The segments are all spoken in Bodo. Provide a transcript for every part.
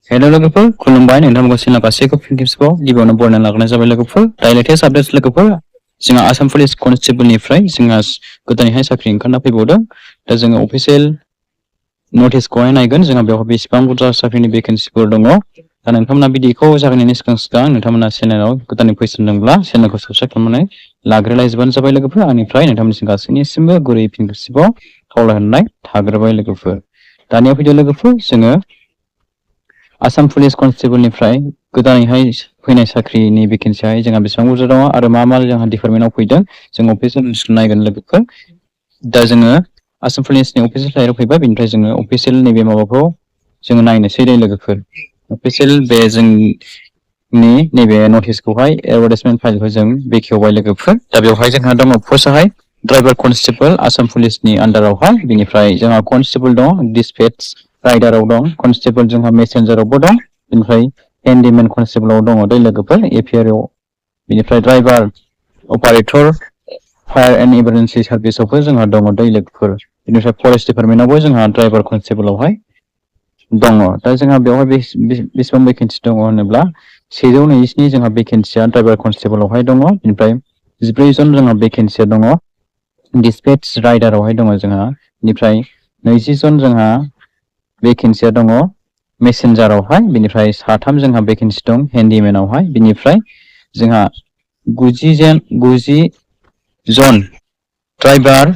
Hello लोगोफोर खुलुमबाय नोंथांमोनखौ सिनाय गासैखौ फिन खेबसेबाव गिबियावनो बरायना लाग्रोनाय जाबाय लोगोफोर डाइलेक्टेड आपडेट्स लोगोफोर जोंहा आसाम पुलिस कनस्टेबलनिफ्राय जोंहा गोदानैहाय साख्रि ओंखारना फैबावदों दा जोङो अफिसियेल नटिसखौहाय नायगोन जोंहा बेवहाय बेसेबां बुरजा साख्रिनि भेकेन्सिफोर दङ दा नोंथांमोना बिदिखौ जागायनायनि सिगां नोंथांमोना चेनेलाव गोदानै फैफिनदोंब्ला चेनेलखौ साबस्क्राइब खालामनानै लाग्रोलायजोबानो जाबाय लोगोफोर आंनिफ्राय नोंथांमोननिसिम गासैनिसिमबो गुरै फिन खेबसेबाव खावलायहरनाय थाग्रोबाय लोगोफोर दानिया फैदो लोगोफोर जोङो आसाम पुलिस कनस्टेबलनिफ्राय गोदानैहाय फैनाय साख्रिनि भेकेन्सियाहाय जोंहा बेसेबां बुरजा दङ आरो मा जोंहा डिपार्टमेन्टआव फैदों जों अफिसियेल लिस्ट नायगोन लोगोफोर दा जोङो आसाम पुलिसनि अफिसियेल साइडआव फैबाय बेनिफ्राय जोङो अफिसियेल नैबे माबाखौ जोङो नायनोसै दे लोगोफोर अफिसियेल बे जोंनि नैबे नटिसखौहाय एडभार्टाइजमेन्ट फाइलखौ जों बेखेवबाय लोगोफोर दा बेवहाय जोंहा दङ फार्स्टआवहाय ड्राइभार कनस्टेबल आसाम पुलिसनि आन्डारावहाय बेनिफ्राय जोंहा कनस्टेबल दं डिसपेच राइडाराव दं कनस्टेबल जोंहा मेसेन्जारावबो दं बेनिफ्राय हेन्डिमेन कनस्टेबलाव दङ दै लोगोफोर एपिआरओ बेनिफ्राय driver operator fire and emergency सार्भिसावबो जोंहा दङ दै लोगोफोर बेनिफ्राय फरेस्ट डिपार्टमेन्टआवबो जोंहा ड्राइभार कनस्टेबलावहाय दङ दा जोंहा बेवहाय बेसेबां भेकेन्सि दङ होनोब्ला 127 जोंहा भेकेन्सिया ड्राइभार कनस्टेबलावहाय दङ बेनिफ्राय 14 जन जोंहा भेकेन्सिया दङ डिसपेच राइडारावहाय दङ जोंहा बेनिफ्राय 20 जन जोंहा भेकेन्सिया दङ मेसेन्जारावहाय बेनिफ्राय 3 जोंहा भेकेन्सि दं हेन्डिमेनावहाय बेनिफ्राय जोंहा 90 जन ड्राइभार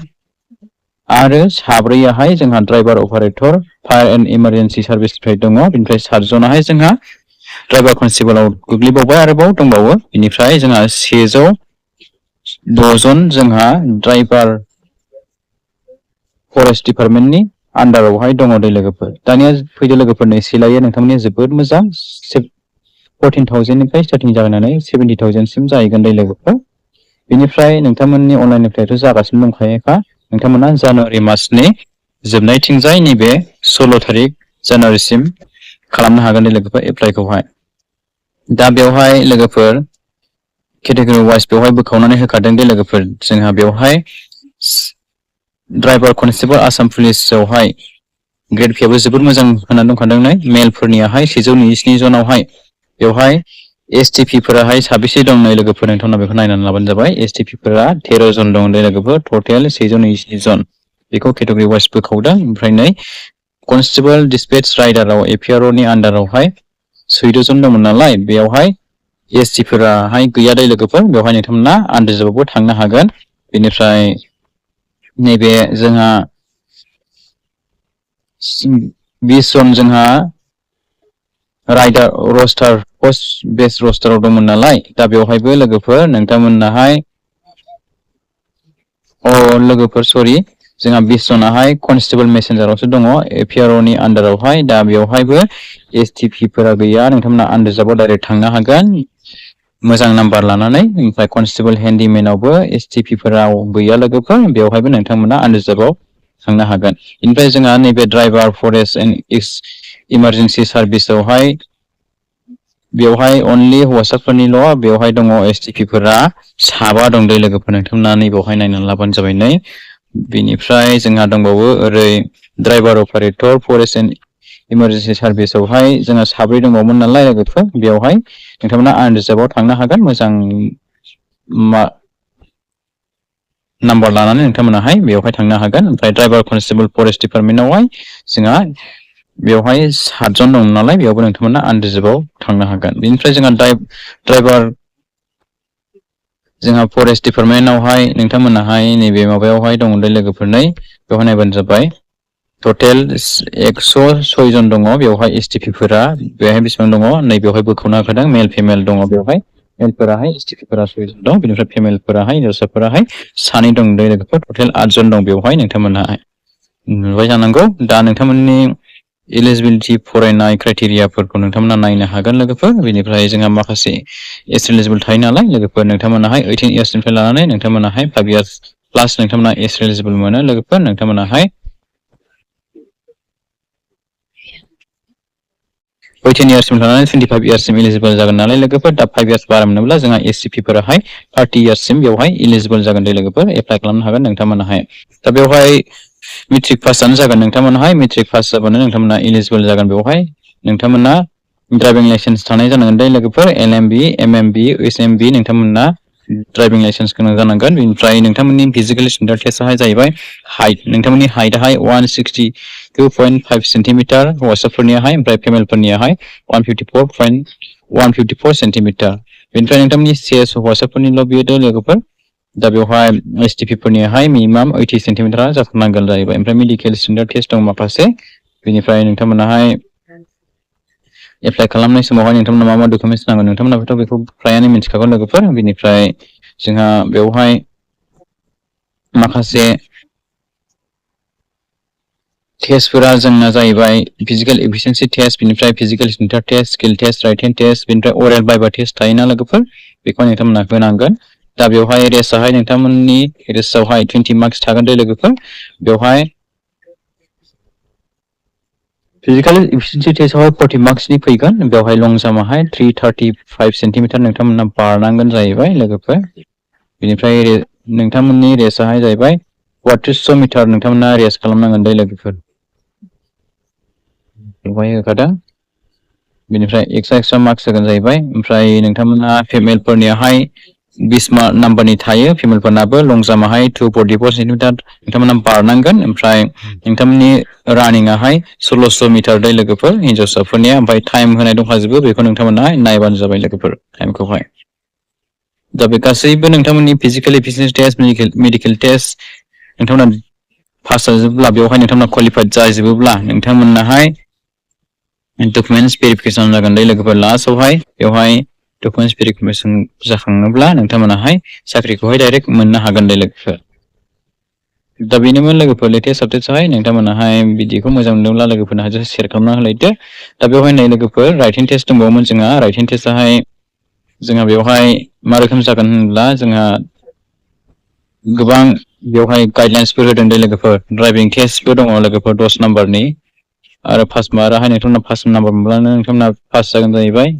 आरो 4 जोंहा driver operator fire and emergency सार्भिसनिफ्राय दङ बेनिफ्राय 7 जनाहाय जोंहा ड्राइभार कनस्टेबलाव गोग्लैबावबाय आरोबाव दंबावो बेनिफ्राय जोंहा 106 जन जोंहा ड्राइभार फरेस्ट डिपार्टमेन्टनि आन्डारावहाय दङ दै लोगोफोर दानिया फैदो लोगोफोरनो सिलायो नोंथांमोननि जोबोद मोजां 14,000 निफ्राय स्टार्टिं जागायनानै 70,000 सिम जाहैगोन दै लोगोफोर बेनिफ्राय नोंथांमोननि अनलाइननिफ्रायथ' जागासिनो दंखायोखा नोंथांमोना जानुवारि मासनि जोबनायथिंजाय नैबे 16 तारिख जानुवारिसिम खालामनो हागोन दै लोगोफोर एप्लाइखौहाय दा बेवहाय लोगोफोर केटेगरि वाइज बेवहाय बोखावनानै होखादों दे लोगोफोर जोंहा बेवहाय ड्राइभार कनस्टेबल आसाम पुलिसावहाय ग्रेड पेआबो जोबोद मोजां होनानै दंखादों नै मेलफोरनियाहाय 127 जनावहाय बेवहाय एसटिपि फोराहाय साबेसे दं नै लोगोफोर नोंथांमोना बेखौ नायनानै लाबानो जाबाय एसटिपि फोरा 13 जन दं दै लोगोफोर टटेल 127 जन बेखौ केटेगरि वाइज बोखावदों ओमफ्राय नै कनस्टेबल डिसपेच राइडाराव एपिआरअ नि आन्डारावहाय 14 जन दंमोन नालाय बेयावहाय एसटि फोराहाय गैया दै लोगोफोर बेवहाय नोंथांमोना आनरिजार्भआवबो थांनो हागोन बेनिफ्राय नैबे जोंहा 20 जन जोंहा राइडार रस्टार पस्ट बेस रस्टाराव दंमोन नालाय दा बेवहायबो लोगोफोर नोंथांमोनाहाय लोगोफोर सरि जोंहा 20 जनाहाय कनस्टेबल मेसेन्जारावसो दङ एपिआरअ नि आन्डारावहाय दा बेवहायबो एसटिपि फोरा गैया नोंथांमोना आनरिजार्भआव डाइरेक्ट थांनो हागोन मोजां नाम्बार लानानै ओमफ्राय कनस्टेबल हेन्डिमेनावबो एसटिपि फोराव गैया लोगोफोर बेवहायबो नोंथांमोना आनरिजार्भआव थांनो हागोन बेनिफ्राय जोंहा नैबे ड्राइभार फरेस्ट एन्ड इमारजेन्सि सार्भिसावहाय बेवहाय अनलि हौवासाफोरनिल' बेवहाय दङ एसटिपि फोरा 7 दं दै लोगोफोर नोंथांमोना नै बेवहाय नायनानै लाबानो जाबाय नै बेनिफ्राय जोंहा दंबावो ओरै driver operator forest and emergency सार्भिसावहाय जोंहा 7 दंबावोमोन नालाय लोगोफोर बेवहाय नोंथांमोना आनरिजार्भआव थांनो हागोन मोजां नाम्बार लानानै नोंथांमोनाहाय बेवहाय थांनो हागोन ओमफ्राय ड्राइभार कनस्टेबल फरेस्ट डिपार्टमेन्टआवहाय जोंहा बेवहाय 7 जन दं नालाय बेयावबो नोंथांमोना आनरिजार्भआव थांनो हागोन बेनिफ्राय जोंहा ड्राइभार जोंहा फरेस्ट डिपार्टमेन्टआवहाय नोंथांमोनाहाय नैबे माबायावहाय दङ दै लोगोफोर नै बेवहाय नायबानो जाबाय टटेल 106 जन दङ बेवहाय एसटिपि फोरा बेवहाय बेसेबां दङ नै बेवहाय बोखावना होखादों मेल फिमेल दङ बेवहाय मेलफोराहाय एसटिपि फोरा 6 जन दं बेनिफ्राय फिमेलफोराहाय हिन्जावसाफोराहाय 2 दं दै लोगोफोर टटेल 8 जन दं बेवहाय नोंथांमोनाहाय नुबाय जानांगौ दा नोंथांमोननि एलिजिबिलिटि फरायनाय क्राइटेरियाफोरखौ नोंथांमोना नायनो हागोन लोगोफोर बेनिफ्राय जोंहा माखासे एज एलिजिबल थायो नालाय लोगोफोर नोंथांमोनाहाय 18 इयार्सनिफ्राय लानानै नोंथांमोनाहाय 5 इयार्स प्लास नोंथांमोना एज एलिजिबल मोनो लोगोफोर नोंथांमोनाहाय 18 इयार्ससिम लानानै 25 इयार्ससिम एलिजिबल जागोन नालाय लोगोफोर दा 5 इयार्स बारा मोनोब्ला जोंहा एससिपि फोराहाय 30 इयार्ससिम बेवहाय एलिजिबल जागोन दै लोगोफोर एप्लाइ खालामनो हागोन नोंथांमोनाहाय दा बेवहाय मेट्रिक पासआनो जागोन नोंथांमोनाहाय मेट्रिक पास जाबानो नोंथांमोना एलिजिबल जागोन बेवहाय नोंथांमोना ड्राइभिं लाइसेन्स थानाय जानांगोन दे लोगोफोर LMB MMB SMB नोंथांमोना ड्राइभिं लाइसेन्स गोनां जानांगोन बेनिफ्राय नोंथांमोननि फिजिकल स्टेन्डार्ड टेस्टआ जाहैबाय हाइट नोंथांमोननि हाइटआहाय 162.5 सेन्टिमिटार हौवासाफोरनियाहाय ओमफ्राय फेमेलफोरनियाहाय 154 सेन्टिमिटार बेनिफ्राय नोंथांमोननि चेस्ट हौवासाफोरनिल' बियो लोगोफोर दा बेवहाय STP फोरनियाहाय मिनिमाम 80 सेन्टिमिटारा जाथारनांगोन जाहैबाय ओमफ्राय मेडिकेल स्टेन्डार्ड टेस्ट दं माखासे बेनिफ्राय नोंथांमोनाहाय एप्लाइ खालामनाय समावहाय नोंथांमोना मा डकुमेन्ट्स नांगोन नोंथांमोनाबोथ' बेखौ फ्रायानो मिथिखागौ लोगोफोर बेनिफ्राय जोंहा बेवहाय माखासे टेस्टफोरा जोंना जाहैबाय फिजिकल एफिशिएन्सि टेस्ट बेनिफ्राय physical standard test skill test writing test बेनिफ्राय अरेल बाइबा टेस्ट थायोना लोगोफोर बेखौ नोंथांमोना होनांगोन दा बेवहाय रेसाहाय नोंथांमोननि रेसावहाय 20 मार्क्स थागोन दे लोगोफोर बेवहाय फिजिकल एफिशिएन्सि टेस्टआवहाय 40 मार्क्सनि फैगोन बेवहाय लं जाम्पआहाय 335 सेन्टिमिटार नोंथांमोना बारनांगोन जाहैबाय लोगोफोर बेनिफ्राय नोंथांमोननि रेसाहाय जाहैबाय 3200 मिटार नोंथांमोना रेस खालामनांगोन दे लोगोफोर बेवहाय होखादों बेनिफ्राय एक्सट्रा मार्क्स होगोन जाहैबाय ओमफ्राय नोंथांमोना फेमेलफोरनियाहाय 20 नाम्बारनि थायो फेमेलफोरनाबो लं जाम्पआहाय 244 सेन्टिमिटार नोंथांमोना बारनांगोन ओमफ्राय नोंथांमोननि रानिंआहाय 1600 मिटार दे लोगोफोर हिन्जावसाफोरनिया ओमफ्राय टाइम होनाय दंखाजोबो बेखौ नोंथांमोना नायबानो जाबाय लोगोफोर टाइमखौहाय दा बे गासैबो नोंथांमोननि physical efficiency test medical test नोंथांमोना पास जाजोबोब्ला बेवहाय नोंथांमोना क्वालिफाइड जाजोबोब्ला नोंथांमोनाहाय डकुमेन्ट्स भेरिफिकेसन जागोन दे लोगोफोर लास्टआवहाय बेवहाय डकुमेन्ट्स भेरिफिकेसन जाखाङोब्ला नोंथांमोनाहाय साख्रिखौहाय डाइरेक्ट मोननो हागोन दे लोगोफोर दा बेनोमोन लोगोफोर लेटेस्ट आपडेट्सआवहाय नोंथांमोनाहाय भिडिअखौ मोजां मोनदोंब्ला लोगोफोरनो शेयार खालामना होलायदो दा बेवहाय नै लोगोफोर राइटिं टेस्ट दंबावोमोन जोंहा राइटिं टेस्टआहाय जोंहा बेवहाय मा रोखोम जागोन होनब्ला जोंहा गोबां बेवहाय गाइडलाइन्सफोर होदों दे लोगोफोर ड्राइभिं टेस्टबो दङ लोगोफोर 10 नाम्बारनि आरो फार्स्ट मार्कआहाय नोंथांमोना फार्स्ट नाम्बार मोनब्लानो नोंथांमोना पास जागोन जाहैबाय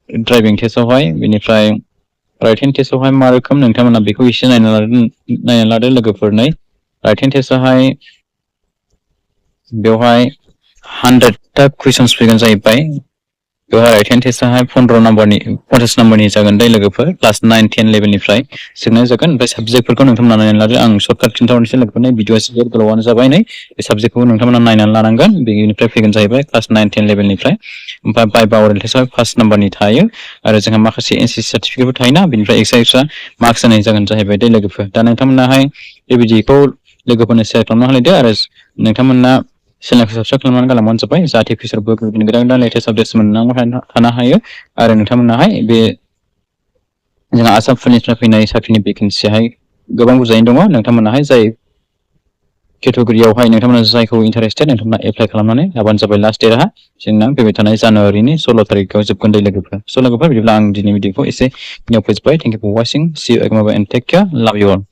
ड्राइभिं टेस्टआवहाय बेनिफ्राय राइटिं टेस्टआवहाय मा रोखोम नोंथांमोना बेखौ एसे नायना लादो लोगोफोरनै राइटिं टेस्टआवहाय बेवहाय 100टा कुइसन्स फैगोन जाहैबाय बेवहाय राइटिं टेस्टआहाय 50 नाम्बारनि जागोन दे लोगोफोर क्लास 9 10 लेभेलनिफ्राय सोंनाय जागोन ओमफ्राय साबजेक्टफोरखौ नोंथांमोना नायनानै लादो आं सर्टकाट खिन्थाहरनोसै लोगोफोरनो भिडिअआ एसे गोलावानो जाबाय नै बे साबजेक्टखौ नोंथांमोना नायनानै लानांगोन बेनिफ्राय फैगोन जाहैबाय क्लास 9 10 लेभेलनिफ्राय ओमफ्राय बाइबा अरेल टेस्टआव फार्स्ट नाम्बारनि थायो आरो जोंहा माखासे NC सार्टिफिकेटबो थायोना बेनिफ्राय एक्सट्रा मार्क्स होनाय जागोन जाहैबाय दे लोगोफोर दा नोंथांमोनाहाय बे भिडिअखौ लोगोफोरनो शेयार खालामना होलायदो आरो नोंथांमोना चेनेलखौ साबसक्राइब खालामनानै गालांबानो जाबाय जाहाथे फिउचारबो गोदान लेटेस्ट आपडेट्स मोनलांबाय थानो हायो आरो नोंथांमोनाहाय बे जोंहा आसाम पुलिसनिफ्राय फैनाय साख्रिनि भेकेन्सियाहाय गोबां बुरजायैनो दङ नोंथांमोनाहाय जाय केटेगरियावहाय नोंथांमोना जायखौ इन्टारेस्टेड नोंथांमोना एप्लाइ खालामनानै लाबानो जाबाय लास्ट डेटआ जोंना फैबाय थानाय जानुवारिनि 16 तारिखआव जोबगोन दे लोगोफोर स' लोगोफोर बिदिब्ला आं दिनै भिडिअखौ एसे फोजोबबाय thank you for watching see you again and take care love you all